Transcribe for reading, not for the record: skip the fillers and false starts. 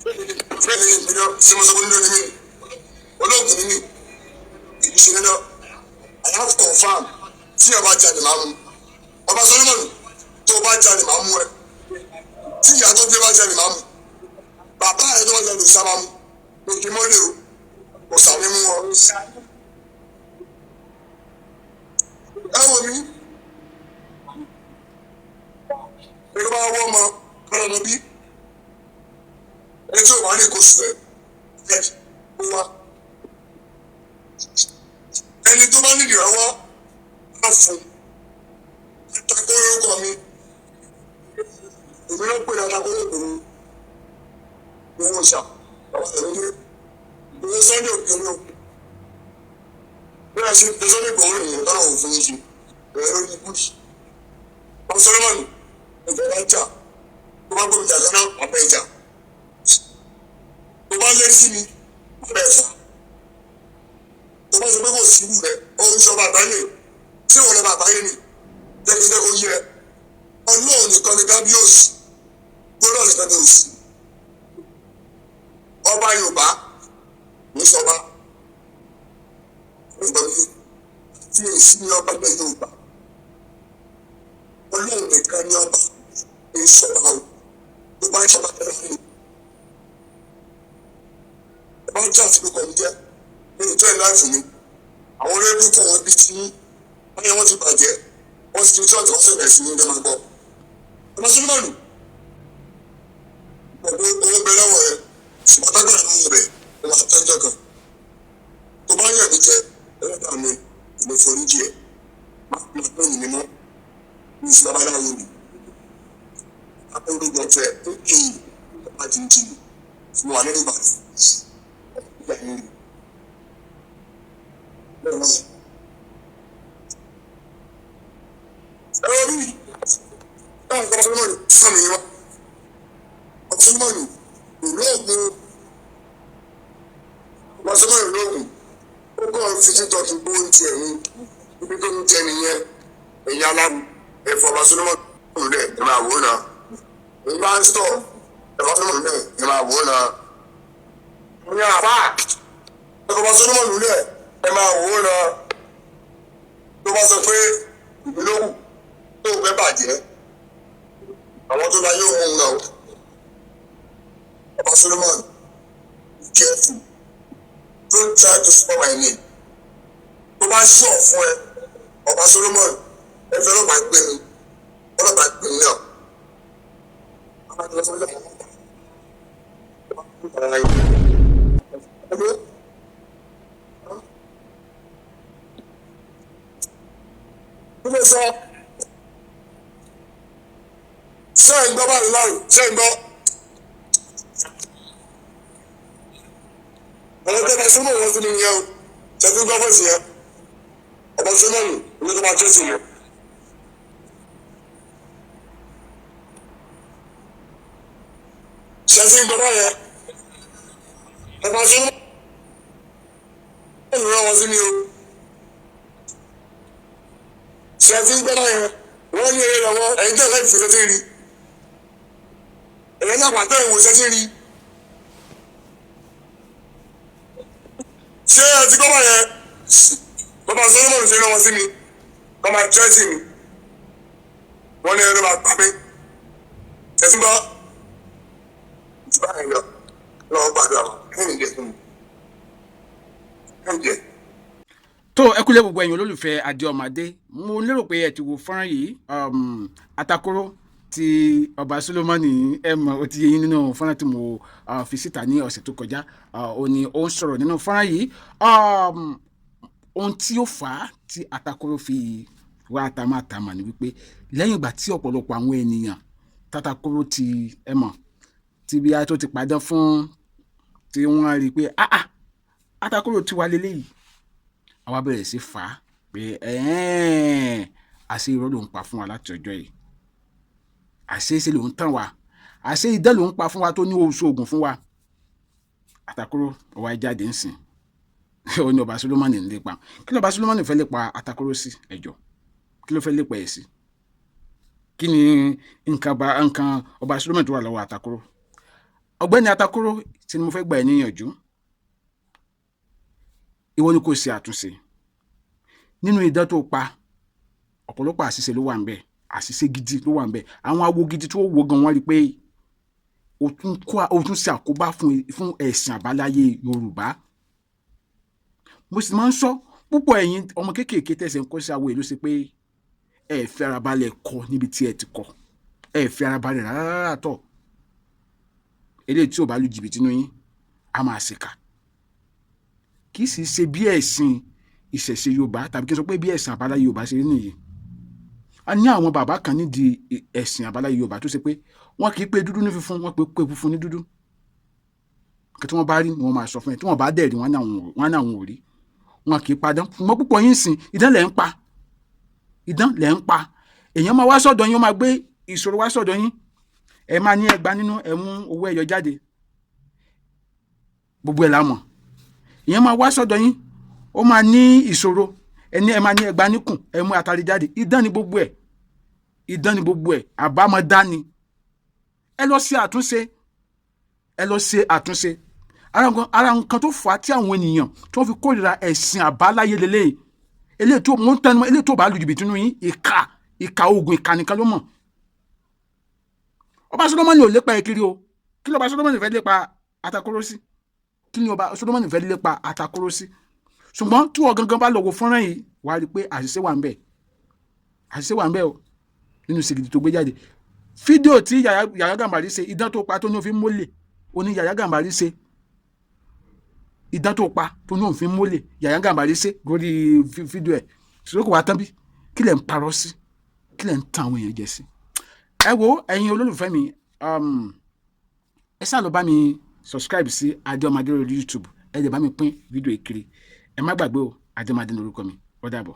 Bẹ́ẹ̀ ni ìpínlẹ̀ ṣé mo sọ pé nínú mi olóògùn ni mí èyí ṣe nínú. I have confirm tí ọba jalè máa mú ọba Solomon, tó bá jalè máa mú ẹ, tí ìyá tó gbé bá jalè máa mú bàbá rẹ, tó bá jalè òsà máa mú òkè mọ́lẹ̀ o, òsà ní mú wọn. Ẹ wò mí, ẹni bá wọ́ ọmọ ọlọ́mọ bí ẹni tí ò bá ní kó sùn ẹ ẹ ó wá, ẹni tó bá nídìí ọwọ́ á fún atakó lórúkọ mi, èmi ló pè ní atakó lórúkọ mi. Owó ṣá bàbá rẹ ló dé owó Sunday òkè mi o, bí a ṣe ń pe Sunday Igboho nìyẹn tọ́lá òfin ṣe bẹ̀rẹ̀ lórí bush. Ọmọ Solomon, ẹ̀jẹ̀ bá jà, tó bá gbómi jà kaná àbẹ̀ ìjà, tó bá lé sí mi àbẹ̀ ẹ̀fà, tó bá sọ pé kò sí irú rẹ̀, ó ń sọ bàbá yẹ tí òun lọ bàbá yẹ ni jẹ́kíjẹ́ kó yẹ. Ọlọ́run nìkan ni kábíyèsí, gbọ́dọ̀ nìkan ni òsì ọba Yorùbá ní sọba nígbà mi tí èsì ní ọba ilẹ̀ Yorùbá. Ọlọ́run nìkan ní ọba ní sọba o. Tó bá ń sọba tẹ́lẹ̀ ní ẹ bá ń jà sí lóko mi jẹ́ nínú tó ẹ̀ láìfù mi. Àwọn olóògùn kọ̀ wọ́n bí tí wọ́n yẹ wọ́n ti bàjẹ́, wọ́n ti church, wọ́n sì bẹ̀rẹ̀ sí ní ọjọ́ máa gbọ́. Ọmọ Solomoni, pẹ̀lú owó bẹ lọ́wọ́ rẹ, ṣùgbọ́n tágbàrà ló ń bẹ̀ ó máa tẹ́jọ́ kan tó bá yẹ̀ mí jẹ ẹlẹ́dàá mi ìlú foríjì ẹ̀ má máa pè mí mọ́ ní sí babaláwo mi akórúkọ tẹ ó kì í ọba jìnjìn fún wa nínú Ìbàdàn ìgbà yẹn bẹ́ẹ̀ náà. Ẹ wọ́n bí báwọn kọ́ Solomoni sàmì wá. Ọba Solomoni olóògùn, ọba Solomoni olóògùn, ó kọ́ fi títọ́ kí gbóhùn tiẹ̀ ní ibi tó ń jẹ nìyẹn. Ẹ̀yin aláwọ̀ ẹ̀fọ́ ọba Solomoni lẹ̀ ẹ̀ máa wò ó náà. Ẹ̀yin bá ń sọ̀ ẹ̀fọ́ Solomoni lẹ̀ ẹ̀ máa wò ó náà. Ẹ̀yin àbá ẹ̀fọ́ ọba Solomoni lẹ̀ ẹ̀ máa wò ó náà. Tó bá sọ pé ìlú tó fẹ́ bàjẹ́, àwọn tó la yóò mú un náà. Ọba Solomon, be careful, don't try to spoil my name. Tó bá ṣọ̀ fún ẹ, ọba Solomon, ẹ fẹ́ ọlọ́pàá gbé mi, ọlọ́pàá gbé mi náà. Kí ló sọ? Ṣé ẹ̀ ń gbọ́ báyìí láì ṣé ẹ̀ ń gbọ́? Ọ̀rọ̀ tó bá súnmọ́ wọn sí mi nìyẹn o. Ṣé tí ń gbọ́ fèsì yẹn? Ọ̀bọ̀ súnmọ́ mi ní tó máa tẹ́sí yẹn. Ṣé tí ń gbọ́ báyẹn? Ọ̀bọ̀ súnmọ́ mi rán wọn sí mi o. Ṣé tí ń gbọ́ báyẹn? Wọ́n ní eré lọ́wọ́ ẹ̀yin tẹ́ láì fi ṣe rí. Ẹ̀yin náà pàtẹ́ ìwò ṣe rí. Ṣé ẹ ti gbọ́ báyẹn? Bàbá Solomon ṣe rán wọn sí mi kọ́ máa tẹ́sí mi. Wọ́n ní ẹni máa pa mí. Ṣé tí ń gbọ́? Jù báyìí lọ lọ́wọ́ gbàdúrà wọn. Kẹ́hìn jẹ fún mi. Kẹ́hìn jẹ. Tó ẹ kúlẹ̀ gbogbo ẹ̀yin olólùfẹ́ Adéọmọdé, mo lérò pé ẹ ti wo fọ́nrán yìí. Atakóró ti ọba Solomoni, ẹ mọ̀ ó ti yé yín nínú fọ́nrán tí mo fi síta ní ọ̀sẹ̀ tó kọjá. Ó ní ó ń sọ̀rọ̀ nínú fọ́nrán yìí. Ohun tí ó fà á tí atakóró fi wá tamatama ni wípé lẹ́yìn ìgbà tí ọ̀pọ̀lọpọ̀ àwọn ènìyàn tatakóró ti ẹ mọ̀ tí bí a tó ti padà fún tí wọ́n rí i pé ah ah, atakóró ti wá lélẹ́yìí, àwa bẹ̀rẹ̀ sí fà á pé ẹ̀ẹ́n, àṣé irọ́ ló ń pa fún wa láti ọjọ́ yìí, àṣé ṣe ló ń tàn wá, àṣé idán ló ń pa fún wa tó ní oṣù oògùn fún wa. Atakóró ọwọ́ jáde ń sìn, ó ní ọba Solomoni ń lépa. Kí ló ọba Solomoni fẹ́ lépa atakóró sí? Ẹjọ́, kí ló fẹ́ lépa ẹ̀ sí? Kí ni nǹkan ọba Solomoni tó wà lọ́wọ́ atakóró? Ọ̀gbẹ́ni Atakóró tí ni mo fẹ́ gbà ẹ́ níyànjú, ìwọ ni kò ṣe àtúnṣe nínú idán tó pa. Ọ̀pọ̀lọpọ̀ àṣìṣe ló wà ń bẹ̀, àṣìṣe gidi ló wà ń bẹ̀. Àwọn awo gidi tó wo gan, wọ́n rí i pé o tún ṣe àkóbá fún ẹ̀sìn àbáláyé Yorùbá. Mo sì máa ń sọ púpọ̀, ẹ̀yin ọmọ kéékèèké tẹ̀sẹ̀ ń kọ́ sí awo yìí, ló ṣe pé ẹ fi ara balẹ̀ kọ́ níbi tí ẹ ti kọ́. Ẹ fi ara balẹ̀ rárá tọ̀. Eléyìí tí ò bá lu jìbìtì nínú yín á máa ṣèkà. Kì í sì ṣe bí ẹ̀sìn ìṣẹ̀ṣe Yorùbá, tàbí kí n sọ pé bí ẹ̀sìn àbáláyé Yorùbá ṣe rí nìyí. A ní àwọn bàbá kan nídìí ẹ̀sìn àbáláyé Yorùbá tó ṣe pé wọ́n kì í pe dúdú ní funfun, wọ́n pe funfun ní dúdú. Kí tí wọ́n bá rí ni wọ́n máa sọ fún ẹ. Tí wọ́n bá dẹ̀ rí, wọ́n ní àwọn ò rí. Wọn kì í padán. Ṣùgbọ́n púpọ̀ yín sìn, idán lẹ̀ ń pa, idán lẹ̀ ń pa. Èèyàn máa wá sọ̀dọ̀ yín, ó máa gbé ìṣòro wá sọ̀dọ̀ yín, ẹ máa ní ẹgbàá nínú ẹ, mú owó ẹyọ jáde. Gbogbo ẹ̀ la mọ̀. Èèyàn máa wá sọ̀dọ̀ yín, ó máa ní ìṣòro, ẹni ẹ máa ní ẹgbàá níkùn, ẹ mú atari jáde. Idán ni gbogbo ẹ̀, idán ni gbogbo ẹ̀, àbámọ̀dá ni. Ẹ lọ ṣe àtúnṣe, ẹ lọ ṣe àtúnṣe. Ara nǹkan tó fà á tí àwọn ènìyàn tó fi kórìíra ẹ̀sìn àbáláyé lélẹ́yìí. Eléyìí tó mò ń tẹnu, eléyìí tó bá lu jìbìtì nínú yín, ìka ìka oògùn ìka nìkan ló mọ̀. Ọba Solomoni ò lépa ẹ kiri o. Kí ló ọba Solomoni fẹ́ lépa Atakóró sí? Kí ni ọba Solomoni fẹ́ lépa Atakóró sí? Ṣùgbọ́n tí wọ́n gangan bá lọ wo fọ́nrán yìí, wàá rí i pé àṣìṣe wà ń bẹ̀, àṣìṣe wà ń bẹ̀ o nínú sìgìdì tó gbé jáde. Fídíò tí Yàyà Gàmbàrí ṣe, idán tó pa tó ní òfin mólè, ó ní Yàyà Gàmbàrí ṣe. Idán tó pa tó ní òfin mólè, Yàyà Gàmbàrí ṣe lórí fídíò ẹ̀. Ṣùgbọ́n kò wá tán bí. Kí lẹ̀ ń parọ́ sí? Kí lẹ̀ ń tan àwọn èèyàn jẹ sí? Ẹ wo, ẹ̀yin olólùfẹ́ mi, ẹ ṣáà lọ bá mi subscribe sí Adéọmọdé lórí YouTube. Ẹ lè bá mi pín fídíò yìí kiri. Ẹ má gbàgbé o, Adéọmọdé lórúkọ mi. Ó dàbọ̀.